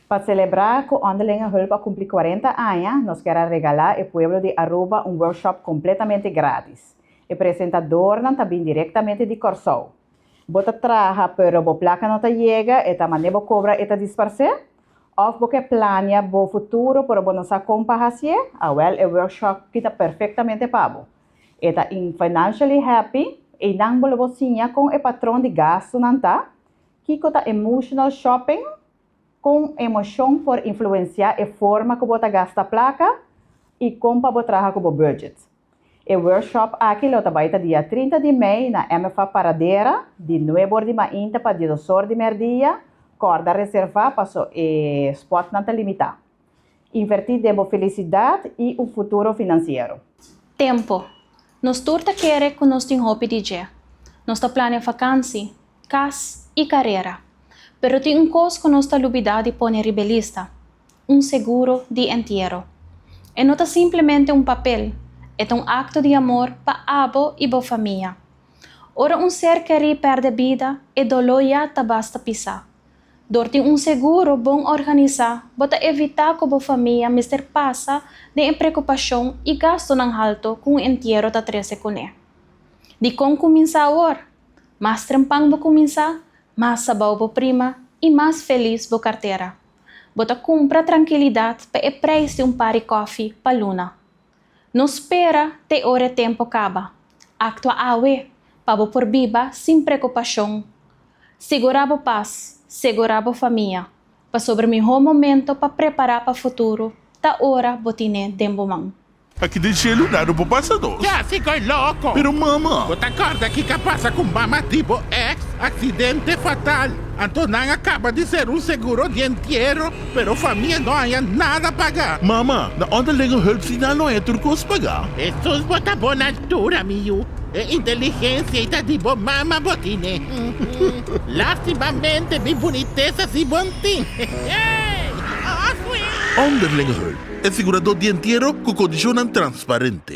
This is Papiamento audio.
Pa celebra cu Onderlinge Hulp a cumpli 40 aña, nos kier regala e pueblo di Aruba un workshop completamente gratis. E presentadornan ta bin directamente di Corsou. Bo ta traha, pero bo placa no ta yega, e ta manera bo cobra e ta disparce? Of bo kier planea bo futuro, pero bo no sa con pa haci? Ah, wel, e workshop aki ta perfectamente pa bo. E ta in Financially Happy, eynan bo lo siña con e patron di gastonan ta, kico ta emotional shopping, con emocion por influencia e forma cu bo ta gasta placa y con pa bo traha cu bo budget. E workshop aki lo ta bay ta dia 30 di mei na MFA Paradera, di 9 or di mainta pa 2 or di merdia, corda reserva paso e spotnan ta limita. Inverti den bo felicidad y un futuro financiero. Tempo. Nos tur ta kere cu nos tin hopi di dje. Nos ta planea vakantie, cas y carera. Pero tin un cos cu nos ta lubida di pone riba lista. Un seguro di entiero. E no ta simplemente un papel, e ta un acto di amor pa abo y bo famia. Ora un ser keri perde bida, e dolor ya ta basta pisa. Dor di un seguro bon organisa, bo ta evita cu bo famia mester pasa den preocupacion y gastonan halto cu un entiero ta trece cune. Dicon cuminsa awor? Mas trempan bo cuminsa, mas abou bo prima y mas feliz bo cartera. Bo ta cumpra trankilidad pa e prijs di un par di koffie pa luna. No spera te ora tempo caba. Actua awe, pa bo por biba sin preocupacion. Sigura bo paz, sigura bo famia. Pasobra miho momento pa prepara pa futuro, ta ora bo tin'e den bo man. Aki den cielo, nada por pasa nos. Ya, sigo loco. Pero mama. Bo ta corda kico a pasa cu mama di bo ex, accidente fatal. Anto nan a caba di cera un seguro di entiero, pero famia no a haya nada paga. Mama, na Onderlinge Hulp si nan lo haya tur cos paga. Jesus bo ta bon altura, mi yiu. E inteligencia ta di bo mama bo tin'e. Lastimamente mi bunitesa si bo n' tin. Hey! Onderlinge Hulp, e segurador di entiero cu condicionnan transparente.